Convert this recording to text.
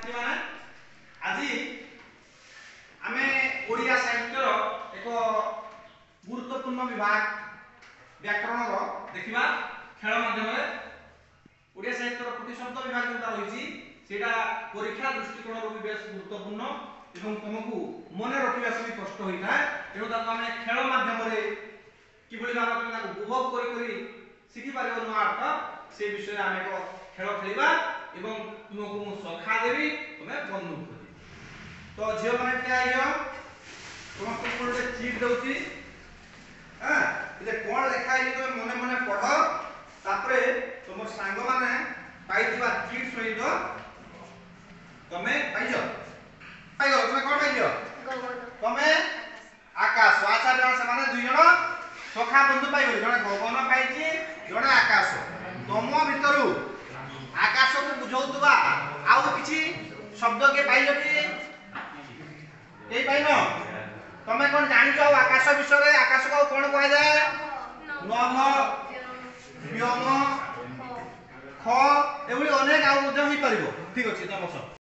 ଛାତ୍ରଛାତ୍ରୀମାନେ, ଆଜି ଆମେ ଓଡ଼ିଆ ସାହିତ୍ୟର ଏକ ଗୁରୁତ୍ୱପୂର୍ଣ୍ଣ ବିଭାଗ ବ୍ୟାକରଣର ଦେଖିବା ଖେଳ ମାଧ୍ୟମରେ। ଓଡ଼ିଆ ସାହିତ୍ୟର ପ୍ରତିଶବ୍ଦ ବିଭାଗ ଯେଉଁଟା ରହିଛି, ସେଇଟା ପରୀକ୍ଷା ଦୃଷ୍ଟିକୋଣରୁ ବି ବେଶ ଗୁରୁତ୍ୱପୂର୍ଣ୍ଣ ଏବଂ ତୁମକୁ ମନେ ରଖିବାକୁ ବି କଷ୍ଟ ହୋଇଥାଏ। ତେଣୁ ତାକୁ ଆମେ ଖେଳ ମାଧ୍ୟମରେ କିଭଳି ଭାବରେ ତୁମେ ତାକୁ ଉପଭୋଗ କରି କରି ଶିଖିପାରିବ ନୂଆ ଅର୍ଥ, ସେ ବିଷୟରେ ଆମେ ଏକ ଖେଳ ଖେଳିବା ଏବଂ ତୁମକୁ ମୁଁ ସଖା ଦେବି, ତୁମେ ବନ୍ଧୁ ଖୋଜିବ। ତ ଝିଅମାନେ ଠିଆ ହେଇଯାଅ। ସମସ୍ତଙ୍କୁ ଗୋଟେ ଚିଟ୍ ଦଉଛି। ହଁ, ଏଥିରେ କ'ଣ ଲେଖା ହେଇଛି ତୁମେ ମନେ ମନେ ପଢ। ତାପରେ ତୁମ ସାଙ୍ଗମାନେ ପାଇଥିବା ଚିଟ୍ ସହିତ ତମେ ପାଇଛ, ପାଇଗଲ। ତୁମେ କ'ଣ ପାଇଛ? ତମେ ଆକାଶ। ଆଚ୍ଛା, ଜଣ ସେମାନେ ଦୁଇ ଜଣ ସଖା ବନ୍ଧୁ ପାଇଗଲେ। ଜଣେ ଗଗନ ପାଇଛି, ଜଣେ ଆକାଶ। ତମ ଭିତରୁ ଆକାଶକୁ ବୁଝଉଥିବା ଆଉ କିଛି ଶବ୍ଦ କିଏ ପାଇଛ କି? କେହି ପାଇନ? ତମେ କ'ଣ ଜାଣିଛ ଆଉ ଆକାଶ ବିଷୟରେ? ଆକାଶକୁ ଆଉ କ'ଣ କୁହାଯାଏ? ନଭ, ବ୍ୟୋମ, ଖ, ଏଭଳି ଅନେକ ଆଉ ମଧ୍ୟ ହେଇପାରିବ। ଠିକ ଅଛି, ତମ ବସ।